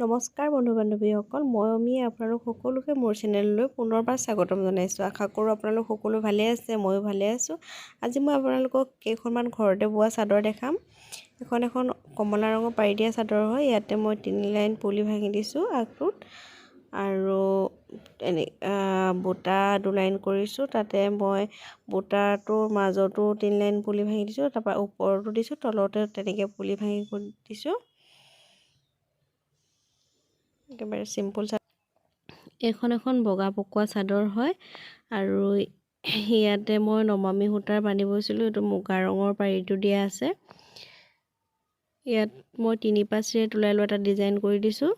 নমস্কাৰ বন্ধু বান্ধৱীসকল, মই অমি আপোনালোক সকলোকে মোৰ চেনেললৈ পুনৰবাৰ স্বাগতম জনাইছোঁ। আশা কৰোঁ আপোনালোক সকলো ভালে আছে, ময়ো ভালে আছোঁ। আজি মই আপোনালোকক কেইখনমান ঘৰতে বোৱা চাদৰ দেখাম। এখন এখন কমলা ৰঙৰ পাৰি দিয়া চাদৰ হয়। ইয়াতে মই 3 লাইন পুলি ভাঙি দিছোঁ আগটোত আৰু এনে বুটা 2 লাইন কৰিছোঁ। তাতে মই বুটাটোৰ মাজতো 3 লাইন পুলি ভাঙি দিছোঁ, তাৰপৰা ওপৰতো দিছোঁ, তলতে তেনেকৈ পুলি ভাঙি দিছোঁ। একেবাৰে চিম্পল চাদৰ। এইখন এখন বগা পকোৱা চাদৰ হয় আৰু ইয়াতে মই নমামী সূতাৰ বান্ধি বৈছিলোঁ। এইটো মুগা ৰঙৰ পাৰিটো দিয়া আছে। ইয়াত মই 3 পাঁচিৰে তোলাই লোৱা এটা ডিজাইন কৰি দিছোঁ।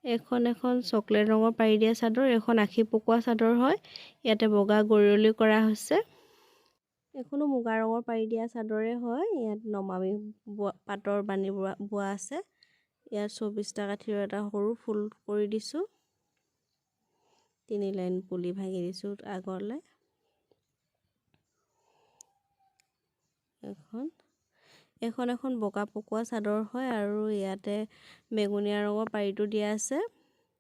এখন এখন চকলেট ৰঙৰ পাৰি দিয়া চাদৰ। এখন আশী পকোৱা চাদৰ হয়। ইয়াতে বগা গৰিয়লি কৰা হৈছে। এখনো মুগা ৰঙৰ পাৰি দিয়া চাদৰে হয়। ইয়াত নমামী পাটৰ বাণী বোৱা আছে। ইয়াত 24টা কাঠিৰ এটা সৰু ফুল কৰি দিছোঁ। 3 লাইন পুলি ভাঙি দিছোঁ আগলৈ। এখন এখন বগা পকোৱা চাদৰ হয় আৰু ইয়াতে বেঙুনীয়া ৰঙৰ পাৰিটো দিয়া আছে।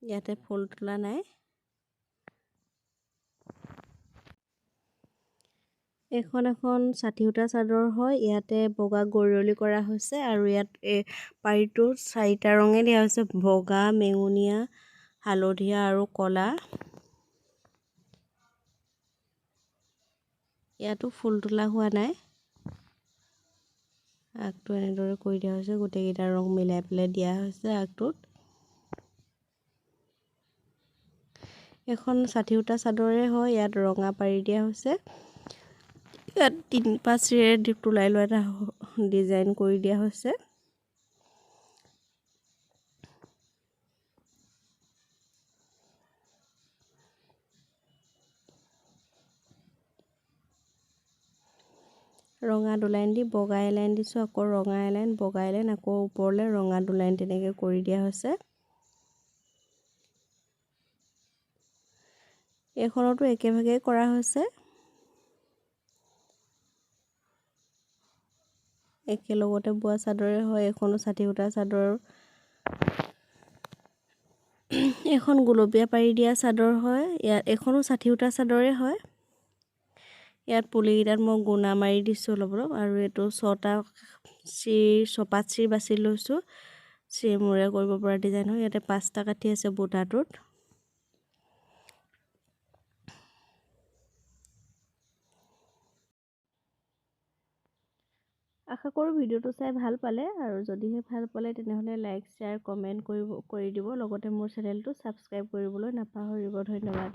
ইয়াতে ফুল তোলা নাই। এখন এখন ষাঠি সূতা চাদৰ হয়। ইয়াতে বগা গৰিয়লি কৰা হৈছে আৰু ইয়াত এই পাৰিটো 4টা ৰঙে দিয়া হৈছে, বগা, বেঙুনীয়া, হালধীয়া আৰু ক'লা। ইয়াতো ফুল তোলা হোৱা নাই। আগটো এনেদৰে কৰি দিয়া হৈছে, গোটেইকেইটা ৰং মিলাই পেলাই দিয়া হৈছে আগটোত। এখন ষাঠি সূতা চাদৰে হয়। ইয়াত ৰঙা পাৰি দিয়া হৈছে। ইয়াত 3 পাঁচিৰে তোলাই লোৱা এটা ডিজাইন কৰি দিয়া হৈছে। ৰঙা দুলাইন দি বগা এলাইন দিছোঁ, আকৌ ৰঙা এলাইন, বগা এলাইন, আকৌ ওপৰলৈ ৰঙা দুলাইন তেনেকৈ কৰি দিয়া হৈছে। এইখনতো একেভাগেই কৰা হৈছে। একেলগতে বোৱা চাদৰে হয়। এখনো ষাঠি সূতা চাদৰ। এখন গুলপীয়া পাৰি দিয়া চাদৰ হয়। ইয়াত এখনো ষাঠি সূতা চাদৰে হয়। ইয়াত পুলিকেইটাত মই গুণা মাৰি দিছোঁ অলপ অলপ। আৰু এইটো 6টা চিৰ ছপাত চিৰ বাছি লৈছোঁ, চিৰ মূৰে কৰিব পৰা ডিজাইন হয়। ইয়াতে 5টা কাঠি আছে বুটাটোত। আশা কৰোঁ ভিডিঅ'টো চাই ভাল পালে আৰু যদিহে ভাল পালে তেনেহ'লে লাইক, শ্বেয়াৰ, কমেণ্ট কৰি দিব। লগতে মোৰ চেনেলটো ছাবস্ক্ৰাইব কৰিবলৈ নাপাহৰিব। ধন্যবাদ।